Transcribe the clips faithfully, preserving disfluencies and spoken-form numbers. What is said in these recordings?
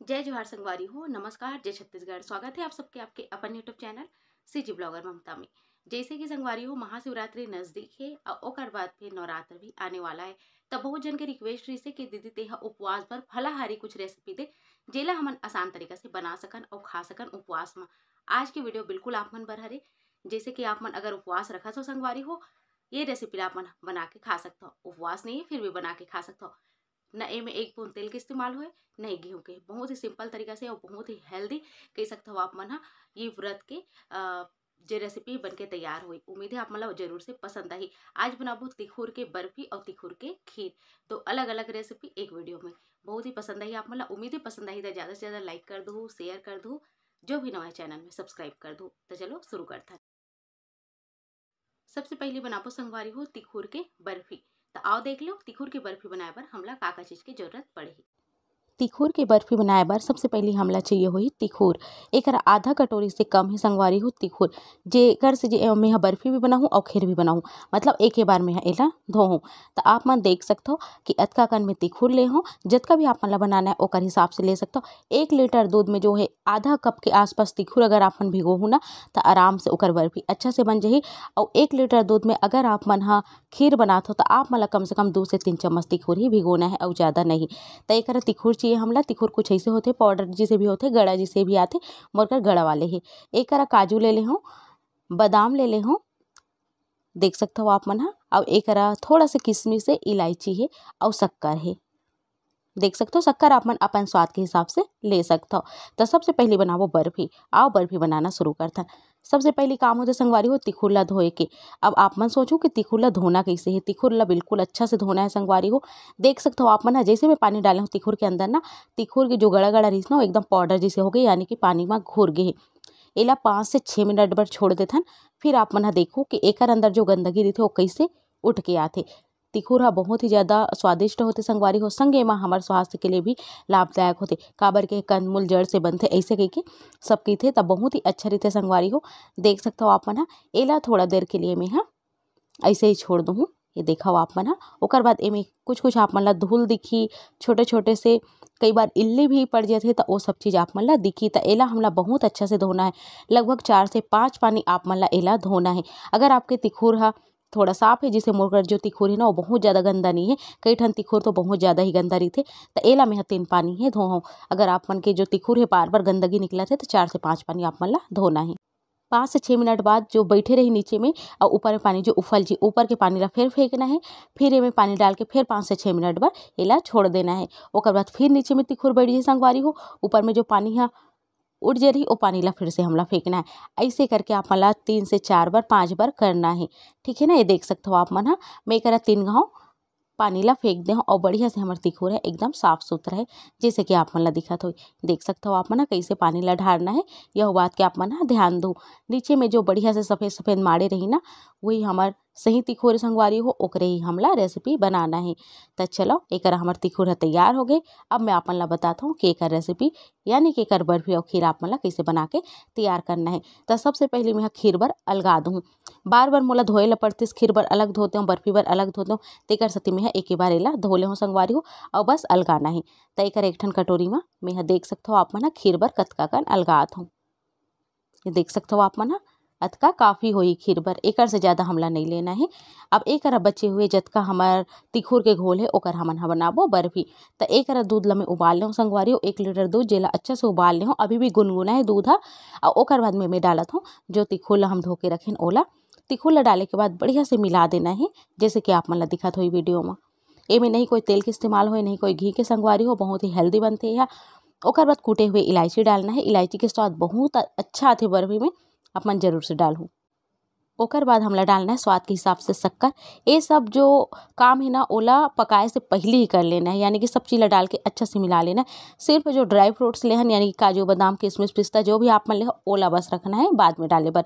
जय जोहार संगवारी हो, नमस्कार, जय छत्तीसगढ़। स्वागत है आप सबके आपके अपन YouTube चैनल सीजी ब्लॉगर ममता में। जैसे कि संगवारी हो, महाशिवरात्रि नजदीक है और ओकर बाद फिर नवरात्र भी आने वाला है। तब बहुत जन के रिक्वेस्ट रहिसे कि दीदी तेहा उपवास बर फलाहारी कुछ रेसिपी दे, जेला हमन आसान तरीका से बना सकन और खा सकन उपवास में। आज की वीडियो बिल्कुल आप मन बर हरे। जैसे कि आप मन अगर उपवास रखत हो संगवारी हो, ये रेसिपी ला आप मन बना के खा सकत हो। उपवास नहीं है फिर भी बना के खा सकत हो। न एमे एक बूंद तेल के इस्तेमाल होए, न ही घी के। बहुत ही सिंपल तरीका से और बहुत ही हेल्दी कह सकत हो आप मन ह। ये व्रत के अ, जे रेसिपी बन के तैयार हुई, उम्मीद है आप मन ला जरूर से पसंद आही। आज बनाबो तिखुर के बर्फी और तिखुर के खीर, दो अलग अलग रेसिपी एक वीडियो में। बहुत ही पसंद आही आप मन ला, उम्मीद है पसंद आही। तो ज़्यादा से ज़्यादा लाइक कर दो, शेयर कर दो, जो भी नवा चैनल में सब्सक्राइब कर दो। तो चलो शुरू करथन। सबसे पहले बनाबो संगवारी हो तिखुर के बर्फी। तो आओ देख लो तिखुर के बर्फी बनाए बर हमला का का चीज के जरूरत पड़ही। तिखुर के बर्फी बनाए बर सबसे पहले हमला चाहिए होही तिखुर। एकर आधा कटोरी से कम ही संगवारी हो तिखुर, जेकर से जे मेहा बर्फी भी बनाहूँ और खीर भी बनाहूँ, मतलब एक ही बार मेहा एला धोहूँ। तो आप मन देख सकथो कि अतका कन में तिखुर ले हूँ। जतका भी आप मन ला बनाना है ओकर हिसाब से ले सकथो। एक लीटर दूध में जो है आधा कप के आसपास तिखुर अगर आप मन भिगोहू ना, तो आराम से ओकर बर्फी अच्छा से बन जाही। और एक लीटर दूध में अगर आप मन हा खीर बनात हो, तो आप मन ला कम से कम दो से तीन चम्मच तिखुर ही भिगोना है और ज़्यादा नहीं। तो एक तिखुर चाहिए हमला। तिखुर कुछ ऐसे होते, पाउडर जिसे भी होते, गड़ा जिसे भी आते, मोर कर गड़ा वाले ही। एक काजू ले ले हूँ, बादाम ले ले हूँ, देख सकते हो आप मन हा। और एक थोड़ा से किशमिश है, इलायची है और शक्कर है। देख सकते हो शक्कर आप मन अपन स्वाद के हिसाब से ले सकते हो। तो सबसे पहले बनाबो बर्फी। आओ बर्फी बनाना शुरू करथन। सबसे पहले काम होते संगवारी हो तिखुर ला धोए के। अब आप मन सोचो कि तिखुर ला धोना कैसे है। तिखुर ला बिल्कुल अच्छा से धोना है संगवारी हो। देख सकते हो आप मन हा, जैसे मैं पानी डाले हूँ तिखुर के अंदर ना, तिखुर के जो गड़ा गड़ा रहिस ना, वो एकदम पाउडर जैसे हो गए, यानी कि पानी में घुर गए है। एला पाँच से छः मिनट बर छोड़ देथन। फिर आप मन हा देखो कि एकर अंदर जो गंदगी रहिथे वो कैसे उठ के आथे। तिखुर हा बहुत ही ज़्यादा स्वादिष्ट होथे संगवारी हो, संगे मा हमर स्वास्थ्य के लिए भी लाभदायक होथे, काबर के कंदमूल जड़ से बनथे ऐसे कहिके सब कहिथे, त बहुत ही अच्छा रहिथे संगवारी हो। देख सकथो आप मन हा, एला थोड़ा देर के लिए मैं हा ऐसे ही छोड़ दूँ। ये देखो आप मन हा, ओकर बाद एमे कुछ कुछ आप मन ला धूल दिखी, छोटे छोटे से कई बार इल्ली भी पड़ जाथे, त वो सब चीज़ आप मन ला दिखी। त एला हमला बहुत अच्छा से धोना है, लगभग चार से पाँच पानी आप मन ला एला धोना है। अगर आपके तिखुर हा थोड़ा साफ है, जिसे मोर कर जो तिखुर है ना, वो बहुत ज़्यादा गंदा नहीं है। कई ठन तिखुर तो बहुत ज़्यादा ही गंदा रहिथे। त एला मैं ह तीन पानी है धोहूँ। अगर आप मन के जो तिखुर है बार बार गंदगी निकलत है, तो चार से पाँच पानी आप मन ला धोना है। पाँच से छः मिनट बाद जो बैठे रही नीचे में और ऊपर में पानी जो उफल जी, ऊपर के पानी ला फिर फेंकना है। फिर एमे पानी डाल के फिर पाँच से छः मिनट बाद एला छोड़ देना है। ओकर बाद फिर नीचे में तिखुर बैठ जाए संगवारी हो, ऊपर में जो पानी है उठ जे रही, ओ पानी ला फिर से हमला फेंकना है। ऐसे करके आप मन ला तीन से चार बार, पाँच बार करना है। ठीक है ना, ये देख सकते हो आप मन हा, मैं एकरा तीन घाव पानी ला फेंक दे हूँ और बढ़िया से हमर तिखुर है एकदम साफ सुथरा है, जैसे कि आप मन ला दिखत हो। देख सकते हो आप मन हा कैसे पानी ला ढारना है, यह बात के आप मन हा ध्यान दो। नीचे में जो बढ़िया से सफेद सफेद माड़े रही ना, वही हमर सही तिखुर संगवारी हो, ओकरे ही हमला रेसिपी बनाना है। त चलो, एकरा हमर तिखुर ह तैयार हो गए। अब मैं आप मन ला बताता हूँ कि एकर रेसिपी यानी कि एकर बर्फी और खीर आप मन ला कैसे बना के तैयार करना है। त सबसे पहले मैं ह खीर बर अलगा दूँ। बार बार मोला धोए ला पड़तिस, खीर बर अलग धोते हूँ, बर्फी बर अलग धोते हूँ, तेकर सेती मैं ह एक ही बार एला धो ले हूँ संगवारी हो, और बस अलगाना है। त एकर एक ठन कटोरी मा मैं ह देख सकत हूँ आप मन ह खीर बर कतका कन अलगात हूँ। ये देख सकत हव आप मन ह, अतका काफी होही खीर बर, एकर से ज्यादा हमला नइ लेना हे। अब एकरा बचे हुए जतका हमर तिखुर के घोल हे, ओकर हमन ह बनाबो बर्फी। त एकरा दूध ल मैं उबाल लेहूँ संगवारी हो, एक लीटर दूध, जेला अच्छा से उबाल लेहूँ, अभी भी गुनगुना हे दूध ह। अउ ओकर बाद में मैं डालत हूँ जो तिखुर ल हम धो के रखेन ओला। तिखुर ल डाले के बाद बढ़िया से मिला देना हे, जैसे कि आप मन ल दिखत होही वीडियो म। एमे नहीं कोई तेल के इस्तेमाल होए, नहीं कोई घी के संगवारी हो, बहुत ही हेल्दी बनथे एहा। ओकर बाद कूटे हुए इलायची डालना हे, इलायची के स्वाद बहुत अच्छा आथे बर्फी में, आप मन जरूर से डालहू। ओकर बाद हमला डालना हे स्वाद के हिसाब से शक्कर। ये सब जो काम हे ना, ओला पकाए से पहिली ही कर लेना हे, यानी कि सब चीज ला डाल के अच्छा से मिला लेना हे। सिर्फ जो ड्राई फ्रूट्स लेहन, यानी कि काजू, बादाम, किशमिश, पिस्ता, जो भी आप मन लेहो, ओला बस रखना हे बाद में डाले बर।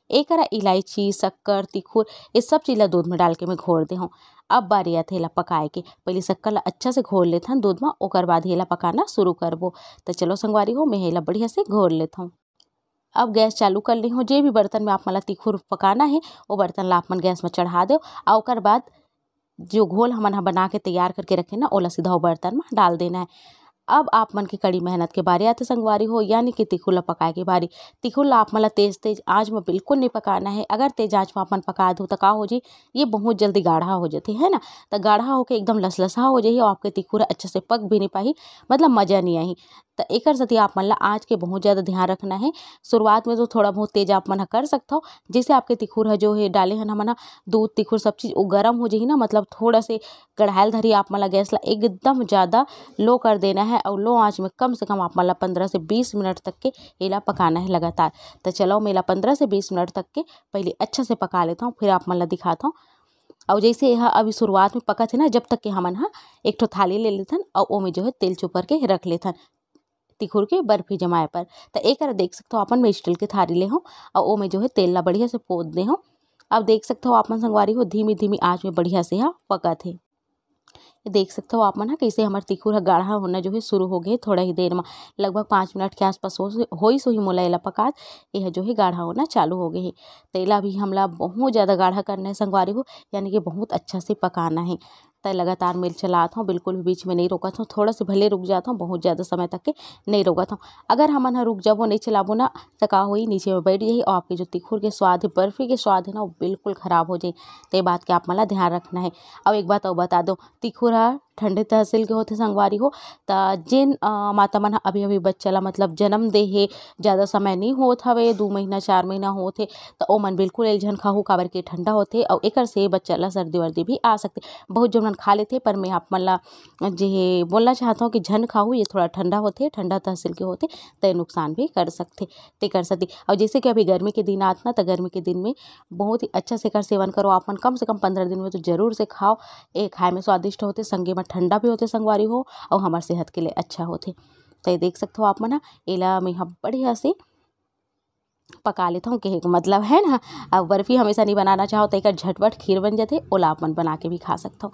एकरा इलायची, शक्कर, तिखुर, ये सब चीज ला दूध में डाल के मैं घोर दे हूँ। अब बारी आथे एला पकाए के। पहले शक्कर ला अच्छा से घोर लेथन दूध में, ओकर बाद ही एला पकाना शुरू करबो। त चलो संगवारी हो, मैं एला बढ़िया से घोर लेथौं। अब गैस चालू कर ले हूँ। जे भी बर्तन में आप मन ला तिखुर पकाना हे, वो बर्तन ला आप मन गैस में चढ़ा दो। आ ओकर बाद जो घोल हमन ह बना के तैयार करके रखे ना, ओला सीधा वो बर्तन में डाल देना हे। अब आप मन के कड़ी मेहनत के बारी आथे संगवारी हो, यानी कि तिखुर ला पकाए के बारी। तिखुर ला आप मन ला तेज तेज आंच म बिल्कुल नहीं पकाना है। अगर तेज आंच म आप मन पका दो त का हो जी, ये बहुत जल्दी गाढ़ा हो जाथे, है ना। त गाढ़ा होके एकदम लसलसा हो जाही और आपके तिखुर अच्छा से पक भी नहीं पाही, मतलब मजा नहीं आही। त एकर सेती आप मन ला आंच के बहुत ज़्यादा ध्यान रखना है। शुरुआत में तो थोड़ा बहुत तेज आप मन ह कर सकथव, जैसे आपके तिखुर ह जो है डाले हन हमन ह दूध तिखुर सब चीज़, वो गरम हो जाही ना, मतलब थोड़ा से कढ़ाई ल धरी आप मन ला गैस ला एकदम ज़्यादा लो कर देना है और लो आंच में कम से कम आप मन ला पंद्रह से बीस मिनट तक के एला पकाना है लगातार। त चलो मैं एला पंद्रह से बीस मिनट तक के पहले अच्छा से पका लेता हूँ, फिर आप मन ला दिखाता हूँ। और जैसे यह अभी शुरुआत में पकत है ना, जब तक के हमन ह एक ठो थाली ले लेथन और ओमे जो है तेल चुपर के रख लेथन तिखुर के बर्फी जमाए पर। त एकर देख सकथव अपन मैं स्टील के थारी ले हूँ और ओमे जो है तेल ला बढ़िया से पोत दे हूँ। अब देख सकथव आप मन संगवारी हो, धीमी धीमी आंच में बढ़िया से ह पकत हे। ये देख सकथव आप मन ह, कैसे हमर तिखुर ह गाढ़ा होना जो है शुरू हो गए थोड़ा ही देर म। लगभग पाँच मिनट के आसपास हो, होइस होही मोला एला पकात, ये ह जो है गाढ़ा होना चालू हो गए हे। त एला भी हमला बहुत ज़्यादा गाढ़ा करना है संगवारी हो, यानी कि बहुत अच्छा से पकाना है। त लगातार मैं चलात हूँ, बिल्कुल भी बीच में नहीं रोकत हूँ। थोड़ा से भले रुक जात हूँ, बहुत ज़्यादा समय तक के नहीं रोकत हूँ। अगर हमन ह रुक जाबो, नहीं चलाबो ना, त का होई, नीचे में बैठ जाही और आपके जो तिखुर के स्वाद है, बर्फी के स्वाद है ना, वो बिल्कुल ख़राब हो जाही। त ये बात के आप मन ला ध्यान रखना है। और एक बात और बता दो, तिखुर ह ठंडे तहसील के होथे संगवारी हो। त जेन, अ, माता मन ह अभी-अभी बच्चा ला मतलब जन्म दे हे, ज़्यादा समय नइ होत हवे, दू महीना, चार महीना होत हे, त ओमन बिल्कुल एल झन खाहू, काबर के ठंडा होथे अउ एकर से बच्चा ला सर्दी-वर्दी भी आ सकथे। बहुत झन मन खा लेथे, पर मैं आप मन ला जे हे बोलना चाहत हौं कि झन खाहू, ये थोड़ा ठंडा होथे, ठंडा तहसील के होथे, त ये नुकसान भी कर सकथे। तेकर सेती। अउ जैसे कि अभी गर्मी के दिन आत ना, त गर्मी के दिन में बहुत ही अच्छा से एकर सेवन करो आप मन, कम से कम पंद्रह दिन में तो जरूर से खाओ। ए खाए में स्वादिष्ट होथे, संगे में ठंडा भी होथे संगवारी हो, अउ हमर सेहत के लिए अच्छा होथे। त ये देख सकथो आप मन ह, एला मैं ह बढ़िया से पका लेथौं, कहे के मतलब है ना। अब बर्फी हमेशा नहीं बनाना चाहो, त एकर झटपट खीर बन जाथे, ओला आप मन बना के भी खा सकथो।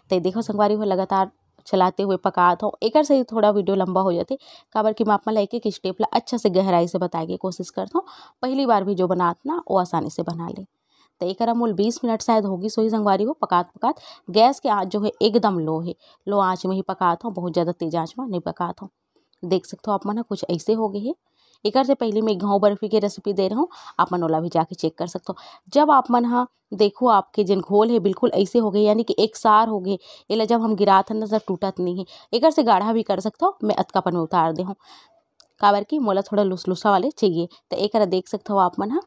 त ये देखो संगवारी हो, लगातार चलाते हुए पकात हौं, एकर से ही थोड़ा video लंबा हो जाथे, काबर कि मैं आप मन ला एक-एक step ला अच्छा से गहराई से बताए के कोशिश करत हौं। पहली बार भी जो बनात ना, वो आसानी से बना ले। त एकर अमूल बीस मिनट शायद होगिस होही संगवारी हो, पकात-पकात। गैस के आँच जो है एकदम low है, low आँच में ही पकात हौं, बहुत ज़्यादा तेज आँच में नहीं पकात हौं। देख सकथो आप मन ह, कुछ ऐसे हो गए हे। एकर से पहले मैं घाव बर्फी के recipe दे रहे हूँ, आप मन ओला भी जाके check कर सकथो। जब आप मन ह देखो, आपके जेन घोल हे बिल्कुल ऐसे हो गए, यानी कि एक सार हो गए, एला जब हम गिराथन न त टूटत नहीं हे। एकर से गाढ़ा भी कर सकथो, मैं अतका पन में उतार दे हूँ, काबर कि मोला थोड़ा लुसलुसा वाले चाहिए। त एकरा देख सकथो आप मन ह,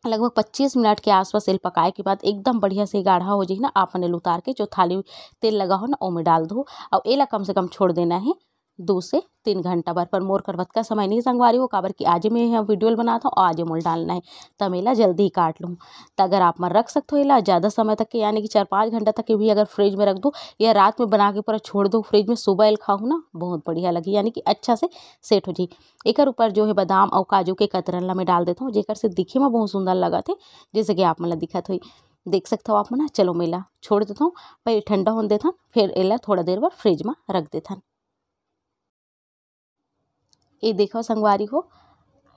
लगभग पच्चीस मिनट के आसपास एल पकाए के बाद एकदम बढ़िया से गाढ़ा हो जाही ना, आप मन एल उतार के जो थाली तेल लगा हो ना, ओमे डाल दो। अउ एला कम से कम छोड़ देना है दो से तीन घंटा बर, पर मोर कर बतका समय नहीं संगवारी हो, काबर कि आजे मैं ह video ल बनात हौं, आजे मोल डालना है, त मैं एला जल्दी ही काट लूँ। त अगर आप मन रख सकथो एला ज़्यादा समय तक के, यानी कि चार पाँच घंटा तक के भी अगर fridge में रख दो या रात में बना के पूरा छोड़ दो fridge में, सुबह एल खाहू ना, बहुत बढ़िया लगही, यानी कि अच्छा से set हो जाही। एकर ऊपर जो है बादाम अउ काजू के कतरन ला मैं डाल देत हौं, जेकर से दिखे में बहुत सुंदर लगत हे, जैसे कि आप मन ला दिखत होही। देख सकथो आप मन ह, चलो मैं एला छोड़ देत हौं, पहले ठंडा होन देथन, फिर एला थोड़ा देर बर fridge में रख देथन। ये देखो संगवारी हो,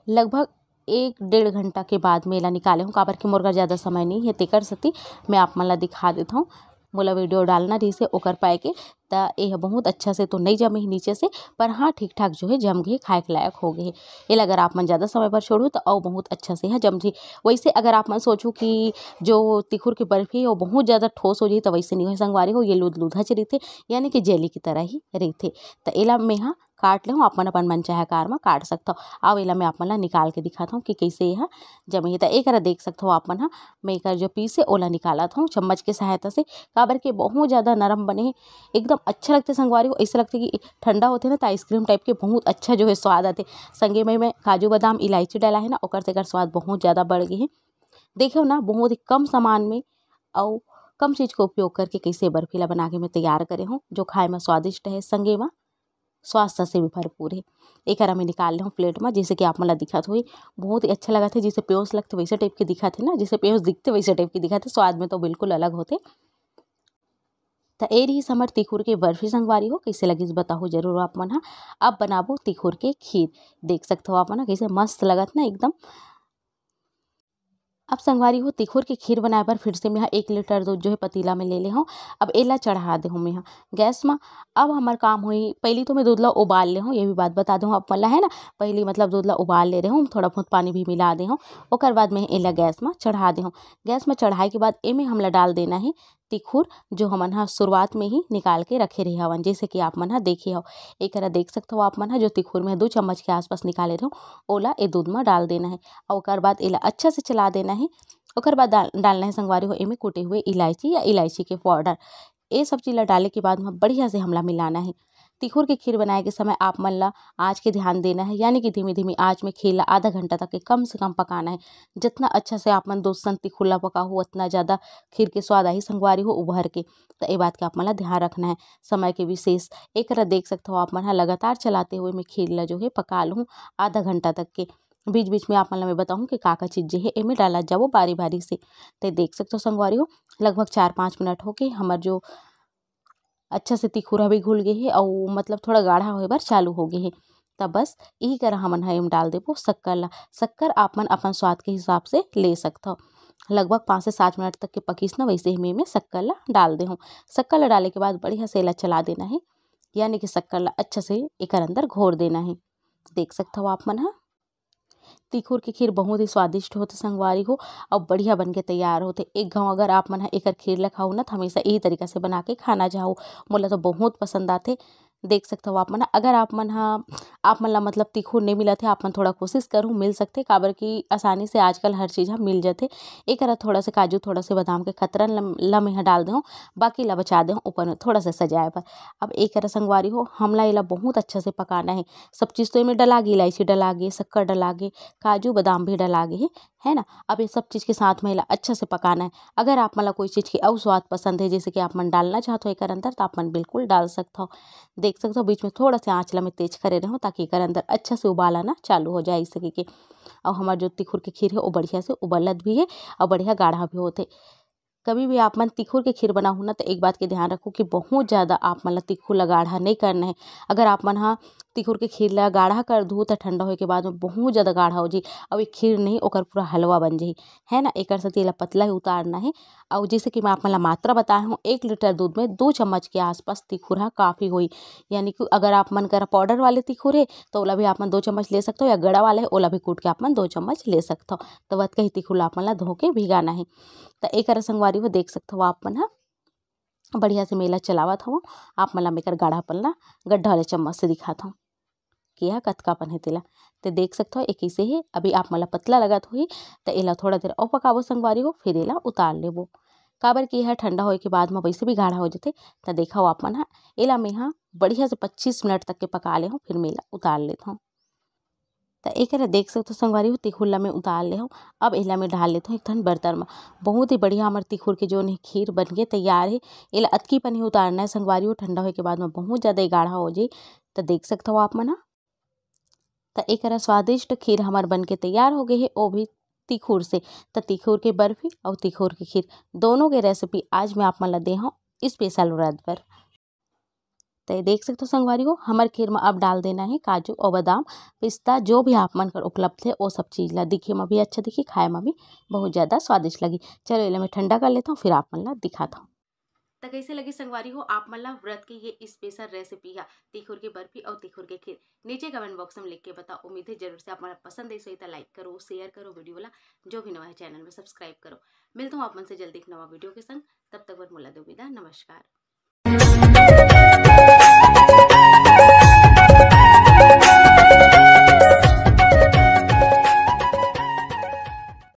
लगभग एक डेढ़ घंटा के बाद मैं एला निकाले हूँ, काबर कि मोर कर ज़्यादा समय नहीं है, तेकर सेती मैं आप मन ला दिखा देत हूँ। मोला video डालना रहिस हे ओकर पाए के, त ये ह बहुत अच्छा से तो नहीं जमे हे नीचे से, पर हाँ, ठीक ठाक जो है जम गए, खाए के लायक हो गए। एला अगर आप मन ज़्यादा समय बर छोड़हू, त अउ बहुत अच्छा से ह जम जाही। वैसे अगर आप मन सोचहू कि जो तिखुर के बर्फी हे, वो बहुत ज़्यादा ठोस हो जाही, त वैसे नहीं होय संगवारी हो, ये लूद लूदहा च रहिथे, यानी कि jelly की तरह ही रहिथे। त एला मैं ह काट लेहूँ, आप मन अपन मनचाहे आकार म काट सकथव। अउ एला मैं आप मन ला निकाल के दिखात हौं कि कइसे एहा जमे हे। त एकरा देख सकथव आप मन ह, मैं एकर जो piece हे ओला निकालत हौं चम्मच के सहायता से, काबर के बहुत ज़्यादा नरम बने हे, एकदम अच्छा लगथे संगवारी हो। ऐसे लगथे कि ठंडा होथे ना, त ice cream type के बहुत अच्छा जो है स्वाद आथे। संगे में मैं काजू बादाम इलायची डाला है ना, ओकर से एकर स्वाद बहुत ज़्यादा बढ़ गए हे। देखो ना, बहुत ही कम सामान में अउ कम चीज़ के उपयोग करके कइसे बर्फी ला बना के मैं तैयार करे हौं, जो खाए में स्वादिष्ट है, संगे में स्वास्थ्य से भी भरपूर हे। एकरा मैं निकाल लेहूँ plate में, जैसे कि आप मन ला दिखत होही, बहुत ही अच्छा लगत हे, जैसे पेयोस लगथे वैसे type के दिखत हे ना, जैसे पेयोस दिखथे वैसे type के दिखत हे, स्वाद में तो बिल्कुल अलग होथे। त ए रहिस हमर तिखुर के बर्फी संगवारी हो, कइसे लगिस बताहू जरूर आप मन ह। अब बनाबो तिखुर के खीर, देख सकथव आप मन ह कइसे मस्त लगत ना एकदम। अब संगवारी हो, तिखुर के खीर बनाए बर फिर से मैं एक लीटर दूध जो है पतीला में ले ले हूँ। अब एला चढ़ा दे हूँ मैं गैस में। अब हमर काम होही, पहली तो मैं दूध ला उबाल ले हूँ, ये भी बात बता दे हूँ आप मन ला, है ना। पहली मतलब दूध ला उबाल ले रहे हूँ, थोड़ा बहुत पानी भी मिला दे हूँ। ओकर बाद मैं एला गैस में चढ़ा दे हूँ। गैस में चढ़ाए के बाद एमे हमला डाल देना है तिखुर, जो हमन ह शुरुआत में ही निकाल के रखे रहे हवन, जैसे कि आप मन ह देखे हव। एकरा देख सकथव आप मन ह, जो तिखुर में दो चम्मच के आसपास निकाले रहे, ओला ए दूध में डाल देना है। और ओकर बाद एला अच्छा से चला देना है। ओकर बाद डाल-, डालना है संगवारी हो एमे कूटे हुए इलायची या इलायची के पाउडर। ये सब चीज़ ला डाले के बाद में बढ़िया से हमला मिलाना है। तिखुर के खीर बनाए के समय आप मन ला आँच के ध्यान देना है, यानी कि धीमी धीमी आँच में खीर ला आधा घंटा तक के कम से कम पकाना है। जितना अच्छा से आप मन दोस्तन तिखुर ला पकाहू, उतना ज़्यादा खीर के स्वाद आही संगवारी हो उभर के। तो ये बात के आप मन ला ध्यान रखना है। समय के विशेष एकरा देख सकथव आप मन ह, लगातार चलाते हुए मैं खीर ला जो है पका लूँ आधा घंटा तक के। बीच बीच में आप मन ला मैं बताहूँ कि का का चीज़ जे है एमे डाला जाबो बारी बारी से। ते देख सकथव संगवारी हो, लगभग चार पाँच मिनट होके हमर जो अच्छा से तिखुर ह भी घुल गे हे, अउ मतलब थोड़ा गाढ़ा होए बर चालू हो गे हे। तब बस यही करा हमन ह एम डाल देबो शक्कर ला। शक्कर आप मन अपन स्वाद के हिसाब से ले सकथव। लगभग पाँच से सात मिनट तक के पकिस ना, वैसे ही मैं एमे शक्कर ला डाल दे हूँ। शक्कर ला डाले के बाद बढ़िया से एला चला देना है, यानी कि शक्कर ला अच्छा से एकर अंदर घोर देना है। देख सकथव आप मन ह, तिखुर के खीर बहुत ही स्वादिष्ट होथे संगवारी हो, अउ बढ़िया बन के तैयार होथे। एक घाव अगर आप मन ह एकर खीर ला खाहू ना, त हमेशा यही तरीका से बना के खाना चाहू। मोला तो बहुत पसंद आथे। देख सकथव आप मन ह, अगर आप मन ह, आप मन ला मतलब तिखुर नहीं मिलत हे, आप मन थोड़ा कोशिश करहू, मिल सकथे, काबर कि आसानी से आजकल हर चीज़ ह मिल जथे। एकरा थोड़ा से काजू, थोड़ा से बादाम के कतरन ल-, ला मैं ह डाल देहूँ, बाकी ला बचा देहूँ ऊपर में थोड़ा सा सजाए बर। अब एकरा संगवारी हो, हमला एला बहुत अच्छा से पकाना है। सब चीज़ तो एमे डला गे, इलायची डला गे, शक्कर डला गे, काजू बादाम भी डला गे हे, है ना। अब ये सब चीज़ के साथ में एला अच्छा से पकाना है। अगर आप मन ला कोई चीज़ के अउ स्वाद पसंद है, जैसे कि आप मन डालना चाहत हो एकर अंदर, तो आप मन बिल्कुल डाल सकत हो। देख सकत हो, बीच में थोड़ा से आँच ला मैं तेज करे रहूँ, ताकि एकर अंदर अच्छा से उबाल आना चालू हो जाए, इस तरीके के। और हमार जो तिखुर के खीर है, वो बढ़िया से उबलत भी है और बढ़िया गाढ़ा भी होथे। कभी भी आप मन तिखुर के खीर बनाहू ना, तो एक बात के ध्यान रखो कि बहुत ज़्यादा आप मन ला तिखुर ला गाढ़ा नहीं करना है। अगर आप मन हा तिखुर के खीर ला गाढ़ा कर दू, तो ठंडा होए के बाद में बहुत ज़्यादा गाढ़ा हो जाही, और ये खीर नहीं, ओकर पूरा हलवा बन जाही, है ना। एकर सेती एला पतला ही उतारना है। और जैसे कि मैं आप मन ला मात्रा बताए हूँ, एक लीटर दूध में दो चम्मच के आसपास तिखुर हा काफ़ी होही। यानी कि अगर आप मन करा पाउडर वाले तिखुर है, तो ओला भी आप मन दो चम्मच ले सकते हो, या गड़ा वाला है, ओला भी कूट के आप मन दो चम्मच ले सकते हो। तो वतका ही तिखुर ला आप मन ला धो के भिगाना है। तो एकर संगवारी हो, देख सकते हो आप मन हा, बढ़िया से मैं एला चलावत हवं। आप मन ला मैं एकर गाढ़ापन ला गड्ढा वाले चम्मच से दिखात हवं कि यह कतका पन हे तेला। ते देख सकत हो, ये कइसे हे। अभी आप मन ला पतला लगत होही, त एला थोड़ा देर अउ पकाबो संगवारी हो, फिर एला उतार लेबो, काबर कि यह ठंडा होए के बाद म वैसे भी गाढ़ा हो जथे। त देखव आप मन ह, एला मैं ह बढ़िया से पच्चीस मिनट तक के पका ले हूँ, फिर मैं एला उतार लेत हूँ। त एकरा देख सकथो संगवारी हो, तिखुर ला मैं उतार ले हूँ। अब एला मैं ढाल लेत हूँ एक ठन बर्तन म। बहुत ही बढ़िया हमर तिखुर के जोन हे खीर बन के तैयार हे। एला अतकी पन ही उतारना है संगवारी हो, ठंडा होए के बाद म बहुत ज़्यादा ये गाढ़ा हो जाही। त देख सकथव आप मन ह, त एकरा स्वादिष्ट खीर हमर बन के तैयार हो गए हे, वो भी तिखुर से। त तिखुर के बर्फी और तिखुर के खीर दोनों के रेसिपी आज मैं आप मन ला दे हूँ स्पेशल व्रत पर। त ये देख सकथो संगवारी हो, हमर खीर म अब डाल देना है काजू और बादाम, पिस्ता, जो भी आप मन कर उपलब्ध है, वो सब चीज़ ला। दिखे म भी अच्छा दिखी, खाए म भी बहुत ज़्यादा स्वादिष्ट लगी। चलो, एला मैं ठंडा कर लेता हूँ, फिर आप मन ला दिखाता हूँ। त कैसे लगी संगवारी हो आप मन ला व्रत के ये स्पेशल रेसिपी है, तिखुर के बर्फी और तिखुर के खीर? नीचे कमेंट बॉक्स में लिख के बताओ। उम्मीद है जरूर से आप मन ला पसंद आई होही, त लाइक करो, शेयर करो वीडियो ला। जो भी नवा है चैनल में सब्सक्राइब करो। मिलता हूँ आप मन से जल्दी एक नवा वीडियो के संग। तब तक बर मोला दो विदा, नमस्कार।